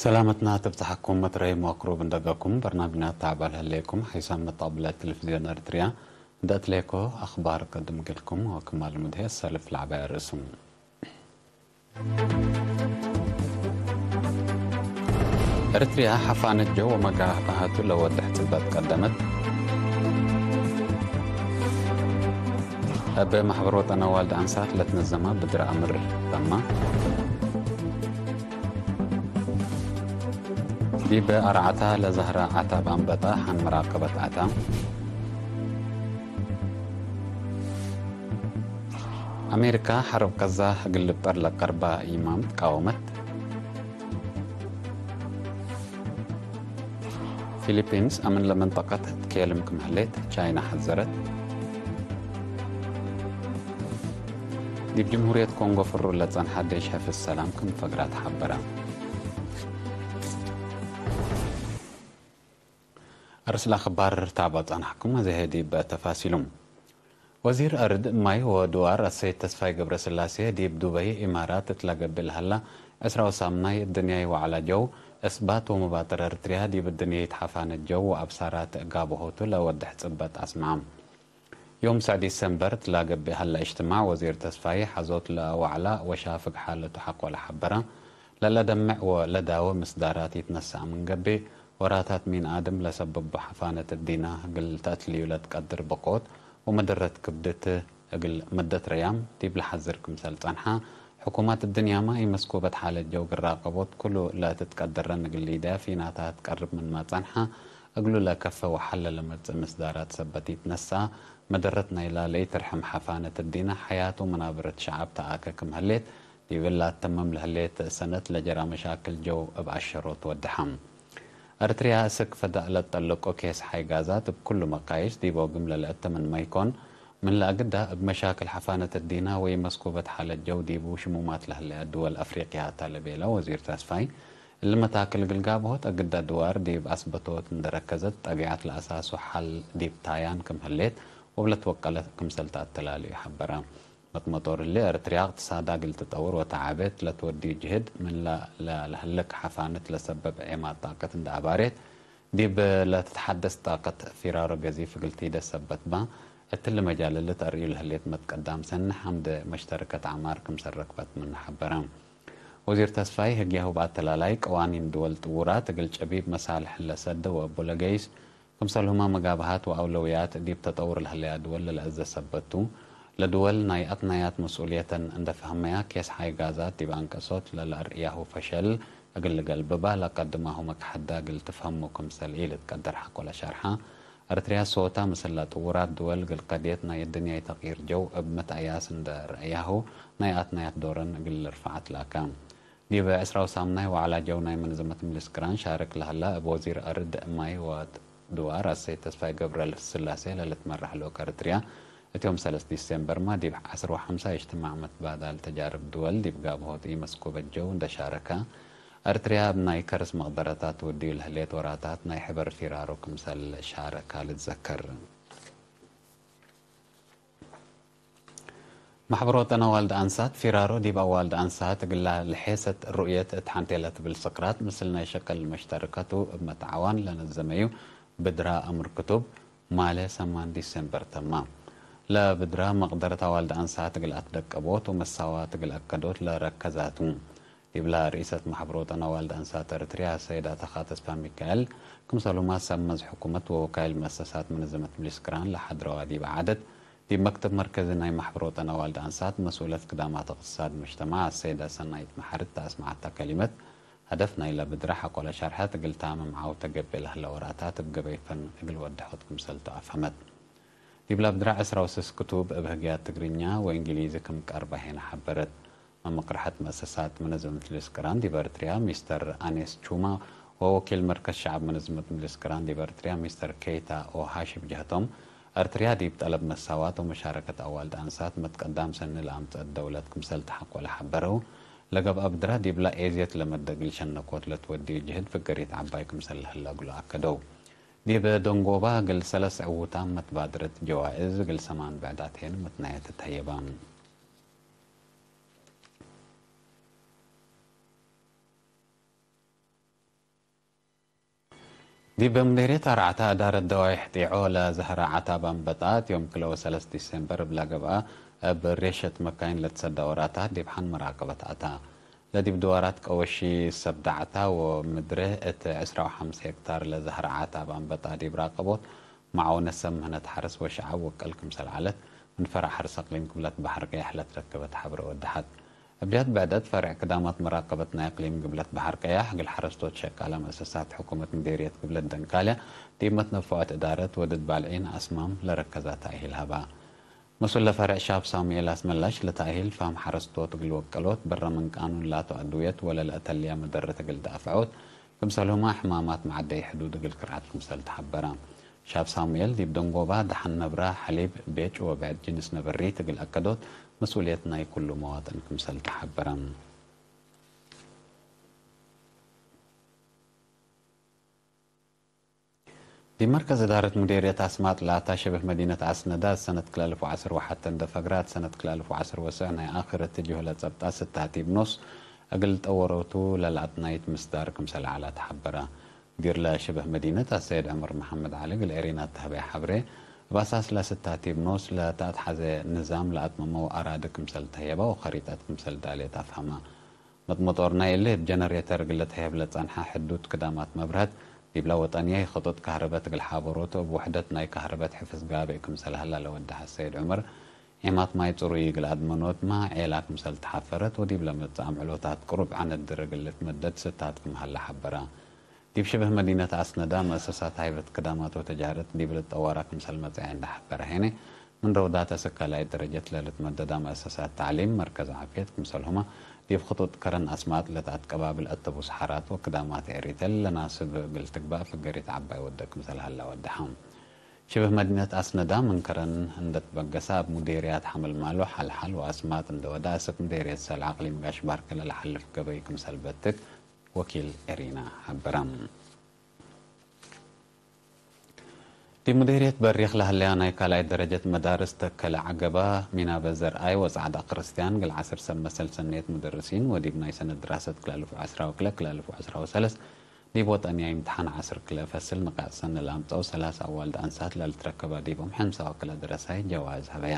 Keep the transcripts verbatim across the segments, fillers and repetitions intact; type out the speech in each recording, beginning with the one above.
ሰላመትና ትብጽሐኩም መትረይ መክሩብ እንደገኩም በርናምጅና ተዓባል ህሌኩም ሓይሳም መተቅብለ ቴሌቪዝዮን ኤርትርያ እንደ እትሌኮ አኽባር ቅድም ግልኩም ወክማል ሙድሄ ሰልፍ ለዐባይ ርእስም። ኤርትርያ ሐፋነት ጀው ወመጋብሀቱ ለወድሕ ጽበጥ ቀደመት። እብ መሕበር ወጠን አዋልድ አንሳት ለትነዘመ ብድር አምር ተማ። ዲብ አርዓታ ለዘህረ ዓታብ አንበጣ ሐን መራቀበት አታ። አሜሪካ ሐርብ ቀዛ እግል ልብጠር ለቀርባ ኢማም ትቃወመት። ፊሊፒንስ አምን ለመንጠቀት ትኬልም ክም ህሌት ቻይና ሐዘረት። ዲብ ጅምሁርየት ኮንጎ ፍሩር ለጸንሐ ዴሽ ሕፍዝ ሰላም ክም ፈግራ ተሐበረ። አርእስ ለአኽባር ታብዖ ጸናሕኩም፣ አዜ ዲብ ተፋሲሉም። ወዚር አርድ ማይ ወድዋር አሰይድ ተስፋይ ገብረስላሴ ዲብ ዱበይ ኢማራት እት ለገብእ ለሀላ ዕስራ ወሳምናይ እድንያይ ወዐላ ጀው፣ እስባት ወመባጥር ኤርትርያ ዲብ እድንያይት ሐፋነት ጀው ወአብሳራት ጋብሆቱ ለወድሕ ጽበጥ አስምዐ። ዮም ሰዕ ዲሰምበር እት ለገብእ ሀለ እጅትማዕ ወዚር ተስፋይ ሐዞት ለወዐላ ወሻፍግ ሓለቱ ሐቆ ለሐበረ፣ ለለደምዕ ወለዳወ ምስዳራት ይትነሰእ ምን ገብእ፣ ወራታት ሚን አድም ለሰብቡ ሐፋነት እዲና እግል ተአትልዩ ለትቀድር ብቆት ወመደረት ክብድት እግል መደት ረያም ዲብ ለሐዝር ክምሰል ጸንሐ፣ ሕኩማት እድንያመ ኢመስኩበት ሓለት ጀው እግል ራቀቦት ክሉ ለትትቀደረን እግል ሊደያ ፊናታ ትቀርብ ምንመ ጸንሐ፣ እግሉ ለከፈ ወሐለ ለመጽእ ምስዳራት ሰበት ኢትነሰአ፣ መደረት ናይላ ለኢትርሕም ሐፋነት እዲነ ሐያት ወመናብረት ሸዐብ ተአከ ክም ህሌት፣ ዲብ እላ አተምም ለህሌት ሰነት ለጀራ መሻክል ጀው እብ አሸሮት ወደሐ። ኤርትርያ እስክ ፈዳእ ለትጠልቆ ኬስ ሓይ ጋዛት እብ ኩሉ መቃይስ ዲብ ወግም ለልአተ ምንመ ኢኮን፣ ምን ለአግዳ እብ መሻክል ሐፋነት እዲና ወኢመስኩበት ሓለት ጀው ዲቡ ሽሙማት ለህለያ ድወል አፍሪቅያ ተ ለቤለ ወዚር ተስፋይ፣ እሊ መታክል እግል ጋብሆት አግዳ ድዋር ዲብ አስበቶት እንደ ረከዘት፣ ጠቢዐት ለአሳሱ ሐል ዲብ ታያን ክም ህሌት ወብለት ወቀለ ክምሰል ተአተላልዩ ሐበረ። መጥመጦር እሊ፣ ኤርትርያ እቅትሳዳ እግል ትጠውር ወተዓቤት ለትወድዩ ጅህድ፣ ምን ለ-፣ ለ-፣ ለህልክ ሐፋነት ለሰበብ ዔማት ጣቀት እንደ አባሬት፣ ዲብ ለትትሐደስ ጣቀት ፊራሮ ገዚፍ እግል ቲደ ሰበት በ፣ እትሊ መጃል እሊ ተርእዩ ለህሌት መትቀዳም ሰኒ ሐምድ መሽተርከት ዐማር ክምሰል ረክበት ምኑ ሐበረ። ወዚር ተስፋይ ህግያሁ በአተላላይ ቀዋኒን ድወል ጥዉራት እግል ጨቢብ መሳልሕ ለሰደ ወእቡ ለገይስ፣ ክምሰልሁመ መጋብሀት ወአውለውያት ዲብ ተጠውር ለህለያ ድወል ለለአዘ ሰበት ቱ። ለድወል ናይ አትናያት መስኡልየተን እንደ ፈሀመያ፣ ኬስ ሓይ ጋዛት ዲብ አንቀሶት ለለአርእያሁ ፈሸል እግል ልገልብባ ለቀድማሁ መክሐዳ እግል ትፍሀሙ ክምሰል ኢልትቀደር ሐቆ ለሸርሐ፣ ኤርትርያ ሶታ ምስል ለጥዉራት ድወል እግል ቀድየት ናይ እድንያይ ተቅይር ጀው እብ መትአያስ እንደ ረአያሁ፣ ናይ አትናያት ዶረን እግል ልርፈዐት ላከ። ዲብ ዕስራ ወሳምናይ ወዐላ ጀው ናይ መንዘመት ሚሊስክራን ሻርክ ለሀላ እብ ወዚር አርድ ማይ ወድዋር አሰይድ ተስፋይ ገብረስላሴ ለልትመራሕ ልኡክ ኤርትርያ፣ እት ዮም ሰለስ ዲሴምበርመ ዲብ ዐስር ወሐምሳ እጅትማዕ መትባዳል ተጃርብ ድወል ዲብ ጋብሆት ኢመስኩበት ጀው እንደ ሻረከ፣ ኤርትርያ እብ ናይ ከርስ መቅደረታት ትወድዩ ለህሌት ወራታት ናይ ሕበር ፊራሮ ክምሰል ሻረካ ልትዘከር። ማሕበር ወጠን አዋልድ አንሳት ፊራሮ ዲብ አዋልድ አንሳት እግላ ለሔሰት ሩእየት እት ሐንቴ ለትብል ስቅራት ምስል ናይ ሸቅል መሽተርከቱ እብ መትዓዋን ለነዘመዩ ብድራ አምር ክቱብ ማሌ ሰማን ዲሴምበር ተማ። ለብድራ መቅደረት አዋልድ አንሳት እግል አትደቀቦት ወመሳዋት እግል አከዶት ለረከዛቱ። ዲብላ ርኢሰት ማሕበር ወጠን አዋልድ አንሳት ኤረትርያ ሰይድ አተኻ ተስፋሚካኤል፣ ክምሰልሁመ ሰብ መዝ ሕኩመት ወወካይል መአሰሳት መነዘመት ሚሊስክራን ለሐድረዋ ዲብ ዓደት፣ ዲብ መክተብ መርከዚ ናይ ማሕበር ወጠን አዋልድ አንሳት መስኡለት ክዳማት እቅትሳድ መጅተማዕ አሰይደ ሰናይት መሓሪ እተ አስመዐታ ከሊመት፣ ሀደፍ ናይለ ብድረ ሐቆለ ሸርሐት እግል ታምም ዓውተ ገብእ ለህለ ወራታት እብ ገበይ ፈን እግል ወደሖት ክምሰልቱ አፍሀመት። ዲብላ ብድረ ዕስራ ወስስ ክቱብ እብ ህግያት ትግርኛ ወእንግሊዚ ክም ቀርበ ሄነ ሐበረት። መምቅርሐት መአሰሳት መነዘመት ሚሊስክራን ዲብ ኤረትርያ ሚስተር አኔስ ቹማ ወወኪል መርከዝ ሸዐብ መነዘመት ሚሊስክራን ዲብ ኤረትርያ ሚስተር ኬይታ ኦሃሺ ብጀህቶም፣ ኤረትርያ ዲብ ጠለብ መሳዋት ወመሻረከት አዋልድ አንሳት መትቀዳም ሰኒ ለአምጸአት ደውለት ክምሰል ተሐቆ ለሐበረው፣ ለገብአ ብድረ ዲብላ ኤዝየት ለመደ እግል ሸነኮት ለትወድዩ ጅህድ ፍገሪት ዐባይ ክምሰል ለህለ እግሉ አከደው። ዲብ ደንጎባ እግል ሰለስ ዕዉታም መትባድረት ጀዋእዝ እግል ሰማን ብዕዳት ሄን መትናየት ተህየበ። ዲብ ምዴርየት አርዓታ እዳረት ደዋይሕ ጢዖ ለዘህረ ዓታብ አንበጣ፣ ዮም ክልኤ ወሰለስ ዲሴምበር እብላ ገብአ፣ እብ ሬሸት መካይን ለትሰዳ ወራታት ዲብ ሐን መራቀበት አታ። ለዲብ ድዋራት ቀወሺ ሰብ ዳዕታ ወምድረ እት ዕስራ ወሐምስ ሄክታር ለዘህረ ዓታብ አንበጣ ዲብ ራቀቦት፣ መዓውነት ሰብ ምህነት ሐርስ ወሸዐብ ወቀል ክምሰል ዐለት፣ ምን ፈርዕ ሐርስ አቅሊም ግብለት በሐር ቀያሕ ለትረከበት ሐብረ ወደሐት። እብ ጀህት ብዕደት፣ ፈርዕ ክዳማት መራቀበት ናይ አቅሊም ግብለት በሐር ቀያሕ፣ እግል ሐረስቶት ሸቃለ መእሰሳት ሕኩመት ምዴርየት ግብለት ደንካልያ፣ ዲብ መትነፈዖት እዳረት ወድድ ባልዒን አስማም ለረከዛ ተእሂል ሀባ። መስኡል ለፈርዕ ሻብ ሳሙኤል አስመላሽ፣ ለተእሂል ፋም ሐረስቶት እግል ወቀሎት፣ በረ ምን ቃኑን ላቱ አድውየት ወለ ለአተልያ መደረት እግል ዳፍዖት፣ ክምሰልሁመ ሕማማት መዐደይ ሕዱድ እግል ክርዐት ክምሰል ተሐበረ። ሻብ ሳሙኤል ዲብ ደንጎባ፣ ደሐን ነብረ፣ ሐሊብ፣ ቤጭ ወብዕድ ጅንስ ነበሪት እግል አከዶት መስኡልየት ናይ ኩሉ መዋጥን ክምሰል ተሐበረ። ዲብ መርከዝ እዳረት ሙዴርየት አስማጥ ላታ ሽብህ መዲነት አስነዳ፣ ሰነት ክልኤ አልፍ ወዐስር ወሐተ እንደ ፈግራት ሰነት ክልኤ አልፍ ወዐስር ወስዕ ናይ አክር እትጅህ ለጸብጣ ስታ ቲብ ኖስ እግል ጠወረቱ ለለአትናይት ምስዳር ክምሰል ዐላ ተሐበረ። ሙዲር ለሽብህ መዲነት አሰይድ ዑመር መሐመድ ዐሊ እግል ኤሪና ተህበየ ሐብሬ፣ እብ አሳስ ለስታ ቲብ ኖስ ለተአትሐዘ ንዛም ለአትመመው አራዲ ክምሰል ተህየበ ወኸሪጠት ክምሰል ዳሌት አፍሀመ። መጥመጦር ናይ እሊ እብ ጀነሬተር እግል ልትሀየብ ለጸንሐ ሕዱድ ክዳማት መብርሀት፣ ዲብለ ወጠንያይ ክጡጥ ካህረበት እግል ሓበሮት፣ እብ ውሕደት ናይ ካህረበት ሕፍዝ ጋብእ ክምሰል ሀላ ለወደሐ ሰይድ ዑመር፣ ዔማት ማይ ጽሩይ እግል አድመኖትመ ዔላ ክምሰል ተሓፈረት ወዲብለ መጽእ አምዕሎታት ቅሩብ ዐነድር እግል ልትመደድ ስታት ክም ሀለ ሐበረ። ዲብ ሽብህ መዲነት አስነዳ፣ መአሰሳት ሃይበት ክዳማት ወተጃረት ዲብ ልትጠወራ ክምሰል መጽአ እንዴ ሐበረ ሄነ፣ ምን ረውዳት እስክ ካልኣይት ደረጀት ለልትመደዳ መአሰሳት ተዕሊም፣ መርከዝ ዓፍየት፣ ክምሰልሁመ ዲብ ክጡጥ ከረን አስማጥ ለተአትቀባብል አተቡስ ሐራት ወክዳማት ኤሪተል ለናስብ እግል ትግባእ ፍገሪት ዐባይ ወደ ክምሰል ሀላ ወደሐ። ሽብህ መዲነት አስነዳ ምን ከረን እንዴ ትበገሰ፣ እብ ሙዴርያት ሐመልማሎ፣ ሐልሐል ወአስማጥ እንዴ ወደ፣ አስክ ሙዴርየት ሰልዕ አቅሊም ጋሽ ባርክ ለለሐልፍ ገበይ ክምሰል በትክ ወኪል ኤሪና ሐበረ። ዲብ ሙዴርየት በሪክ ለሀለያ ናይ ካልኣይት ደረጀት መዳርስ ተከለ ዐገባ፣ ሚናበ ዘርአይ ወጸዕዳ ክርስትያን እግል ዐስር ሰብ መሰል ሰኔት ሙደርሲን ወዲብ ናይ ሰነት ድራሰት ክልኤ አልፍ ወዐስራ ወክልኤ ክልኤ አልፍ ወዐስራ ወሰለስ ዲብ ወጠንያይ እምትሓን ዐስር ክልኤ ፈስል ንቃጥ ሰኒ ለአምጸው ሰላስ አዋልድ አንሳት ለልትረከባ ዲቦም ሐምሳ ወክልኤ ደረሳይ ጀዋእዝ ሀበያ።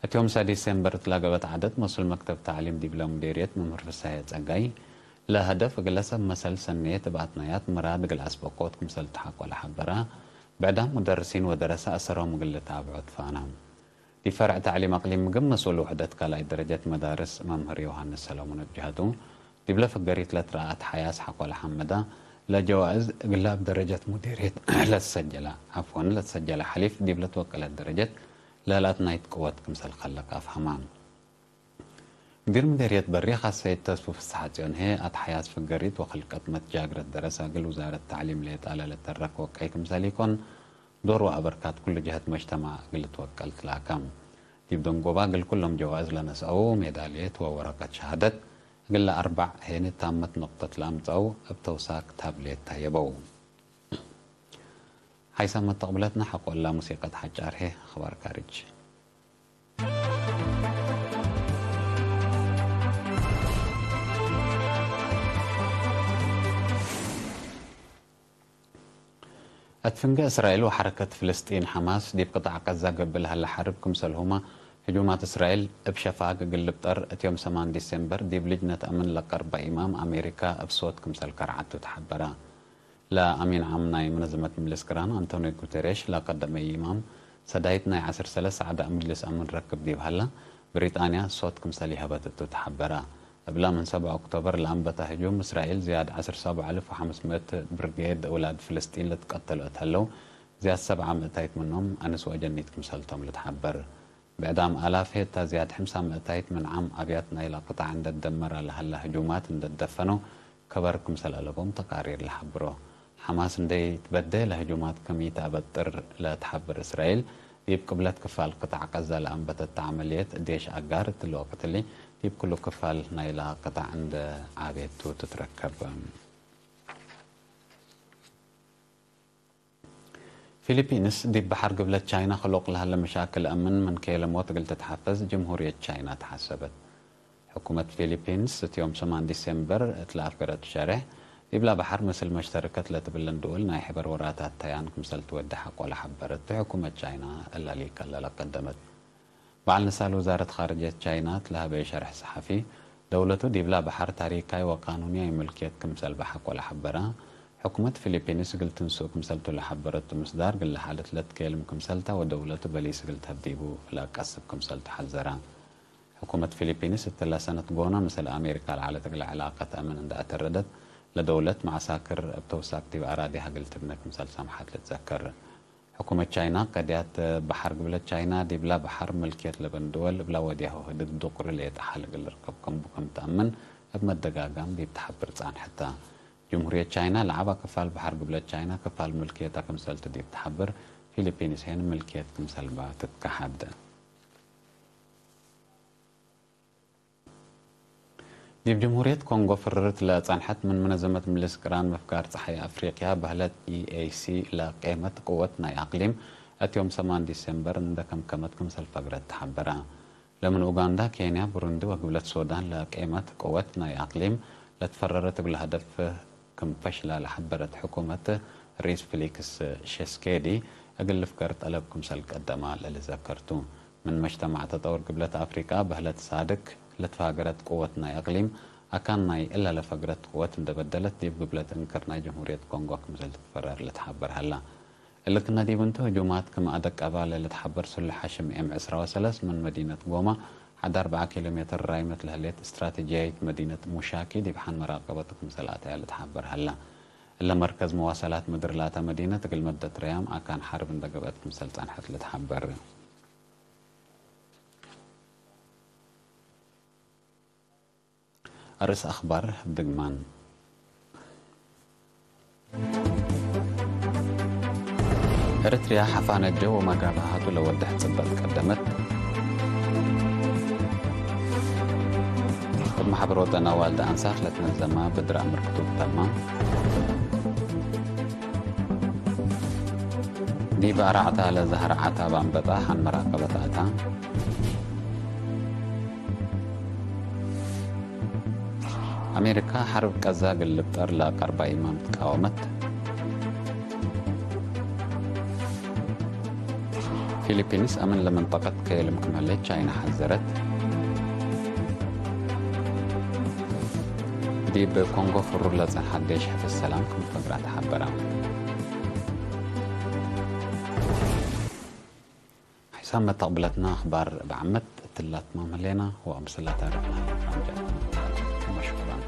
እት ዮም ሳዲስ ዲሴምበር እት ለገብአት ዐደት፣ መስኡል መክተብ ተዕሊም ዲብለ ሙዴርየት መምህር ፍሳየ ጸጋይ፣ ለሀደፍ እግለ ሰብ መሰል ሰኔት እብ አትናያት ምራድ እግል አስበቆት ክምሰል ተሐቆ ለሐበረ፣ ብዕዳም ሙደርሲን ወደረሰ አሰሮም እግል ልታብዖ ትፋነ። ዲብ ፈርዕ ተዕሊም አቅሊም ምግብ መስኡል ውሕደት ካልኣይት ደረጀት መዳርስ መምህር ዮሃንስ ሰለሙን እብ ጀሀቱ፣ ዲብለ ፍገሪት ለትረአ አትሓያስ ሐቆ ለሐመዳ፣ ለጀዋእዝ እግለ እብ ደረጀት ሙዴርየት ለትሰጀለ፣ ዐፍወን፣ ለትሰጀለ ሐሊፍ ዲብ ለትወቀለት ደረጀት ለለአትናይት ቅወት ክምሰል ከለቅ አፍሀማ። ሙዲር ሙዴርየት በሪክ አሰይድ ተስፉ ፍስሐጽዮን ህዬ፣ አትሓያስ ፍገሪት ወክልቀት መትጃግረት ደረሰ እግል ውዛረት ተዕሊም ሌጣ ለልተረክ ወቀይ ክምሰል ኢኮን፣ ዶር ወአበርካት ኩሉ ጀሀት መጅተማዕ እግል ልትወቀል ትላከም። ዲብ ደንጎባ እግል ኩሎም ጀዋእዝ ለነስአው ሜዳልየት ወወረቀት ሸሃደት፣ እግለ አርበዕ ሄኒ ታመት ነቅጠት ለአምጸአው እብ ተውሳክ ታብሌት ተህየበው። ሓይሳም መተቅብለትነ ሐቆ እላ ሙሲቀት ሐጫር ህዬ፣ አኽባር ካርጅ። እት ፍንጌ እስራኤል ወሐረከት ፍልስጢን ሐማስ ዲብ ቅጣዕ ቀዛ ገብእ ለሀለ ሐርብ ክምሰልሁመ ህጁማት እስራኤል እብ ሸፋግ እግል ልብጠር እት ዮም ሰማን ዲሴምበር ዲብ ልጅነት አምን ለቀርበ ኢማም አሜሪካ እብ ሶት ክምሰል ከርዐቱ ተሐበረ። ለአሚን ዓም ናይ መነዘመት ምጅልስ ቅራን አንቶኒ ጉተሬሽ ለቀደመ ኢማም ሰዳይት ናይ ዐስር ሰለስ ሰዓት ምጅልስ አምን ረክብ ዲብ ሀላ፣ ብሪጣንያ ሶት ክምሰል ይሀበት እቱ ተሐበረ። እብላ ምን ሰብዓ ኦክቶበር ለአንበተ ህጁም፣ እስራኤል ዝያድ ዐስር ሰብዓ አልፍ ወሐምስ ምእት ብርጌድ እውላድ ፍልስጢን ልትቀተሉ እት ሀለው፣ ዝያድ ሰብዓ ምእታይት ምኖም አንስ ወአጀኒት ክምሰልቶም ልትሐበር። ብዕዳም አላፍ ህታ ዝያድ ሕምሳ ምእታይት ምን ዓም አብያት ናይላ ቅጣዕ እንደ ደመራ ለሀላ ህጁማት እንደ ደፈነው ከበር ክምሰል አለቦም ተቃሪር ለሐብሮ። ሐማስ እንደ ኢትበዴ ለህጁማት ከም ኢተአበጥር ለትሐብር እስራኤል፣ ዲብ ቅብለት ክፋል ቅጣዕ ቀዛ ለአንበተት ዐመልየት ዴሽ አጋር እትሊ ወቅትሊ ዲብ ክሉ ክፋል ናይላ ቅጣዕ እንደ ዓቤቱ ትትረከብ። ፊሊፒንስ ዲብ በሐር ግብለት ቻይና ክሉቅ ለሀለ መሻክል አምን ምን ከየለ ሞት እግል ትትሐፈዝ ጅምሁርየት ቻይና ተሐሰበት። ሕኩመት ፊሊፒንስ እት ዮም ሰማን ዲሴምበር እት ለአፍገረቱ ሸሬሕ፣ ዲብላ በሐር ምስል መሽተርከት ለትብለን ድወል ናይ ሕበር ወራታት ተያን ክምሰል ትወዴ ሐቆ ለሐበረት ሕኩመት ቻይና እላ ሊከለ ለቀደመት። በዐል ንሳል ውዛረት ኻርጅየት ቻይና እት ለሀበየ ሸርሕ ጸሐፊ፣ ደውለቱ ዲብላ በሐር ታሪካይ ወቃኑንያይ ምልክየት ክምሰል በሐቆ ለሐበረ፣ ሕኩመት ፊሊፒንስ እግል ትንስኡ ክምሰልቱ ለሐበረቱ ምስዳር፣ እግል ለሐለት ለትኬልም ክምሰልታ ወደውለቱ በሊስ እግል ተህብ ዲቡ ለቀስብ ክምሰልቱ ሐዘረ። ሕኩመት ፊሊፒንስ እትለ ሰነት ጎነ ምስል አሜሪካ ለዐለት እግለ ዕላቀት አምን እንደ አተረደት፣ ለደውለት መዐሳክር እብ ተውሳክ ዲብ አራዲሃ እግል ትብነ ክምሰል ሰምሐት ልትዘከር። ሕኩመት ቻይና፣ ቀድያት በሐር ግብለት ቻይና ዲብላ በሐር ምልክየት ለበን ድወል እብላ ወድያሁ ህድግ ዱቅሪ ሌጠ ሐል እግል ልርከብ ክም ቡ ክም ተአምን እብ መደጋጋም ዲብ ተሐብር ጻንሐት ተ። ጅምሁርየት ቻይና ለዐባ ክፋል በሐር ግብለት ቻይና ክፋል ምልክየታ ክምሰልቱ ዲብ ተሐብር፣ ፊሊፒንስ ሄን ምልክየት ክምሰልባ ትትከሐድ። ዲብ ጅምሁርየት ኮንጎ ፍርርት ለጸንሐት ምን መነዘመት ምልስ ቅራን ምፍጋር ጸሓይ አፍሪቅያ በህለት ኢ ኤ ሲ ለቄመት ቅወት ናይ አቅሊም እት ዮም ሰማን ዲሴምበር እንደ ከምከመት ክምሰል ፈግረት ተሐበረ። ለምን ኡጋንዳ፣ ኬንያ፣ ብሩንዲ ወግብለት ሱዳን ለቄመት ቅወት ናይ አቅሊም ለትፈረረት እግለ ሀደፍ ክም ፈሽላ ለሐበረት ሕኩመት ርኢስ ፊሊክስ ሼስኬዲ፣ እግል ልፍገር ጠለብ ክምሰል ቀደማ ለልዘከር ቱ። ምን መጅተማዕ ተጠውር ግብለት አፍሪቃ በህለት ሳድክ ለትፋገረት ቅወት ናይ አቅሊም፣ አካን ናይ እለ ለፈግረት ቅወት እንደ በደለት፣ ዲብ ግብለት እንክር ናይ ጅምሁርየት ኮንጎ ክምሰል ትትፈረር ልትሐበር ሀላ። እሊ ክነ ዲብ እንቱ ህጁማት ክም አደቀባ ለልትሐበር ስሉሕ ሐሽም ኤም ዕስራ ወሰለስ ምን መዲነት ጎማ ሐድ አርበዓ ኪሎ ሜትር ራይመት ለህሌት ስትራቴጂያይት መዲነት ሙሻኪ ዲብ ሐን መራቀበቱ ክምሰል አተያ ልትሐበር ሀላ። እለ መርከዝ መዋሰላት ምድር ላተ መዲነት እግል መደት ረያም አካን ሐርብ እንደ ገብአት ክምሰል ጸንሐት ልትሐበር። አርእስ አኽባር እብ ድግማን። ኤረትርያ ሐፋነት ጀው ወመጋብሃቱ ለወድሕ ጽበጥ ቀደመት። እብ መሐበር ወጠን አዋልድ አንሳር ለትነዘማ ብድር አምር ክቱብ ተማም። ዲብ አራዕታ ለዘሀር ዐታብ አንበጣ ሐን መራቀበት አታ። አሜሪካ ሐርብ ቀዛ እግል ልብጠር ለቀርባ ኢማም ትቃወመት። ፊሊፒንስ አምን ለመንጠቀት ከየልም ክም ህሌት ቻይና ሐዘረት። ዲብ ኮንጎ ፍሩር ለጸንሐት ዴሽ ሕፍዝ ሰላም ክም ፈግራ ተሐበረ። ሒሳብ መተቅብለትና አኽባር እብ ዓመት እትላ ትማም ህሌና ወአምስላ ታሪክና ራምጃ። ወሽኩራን።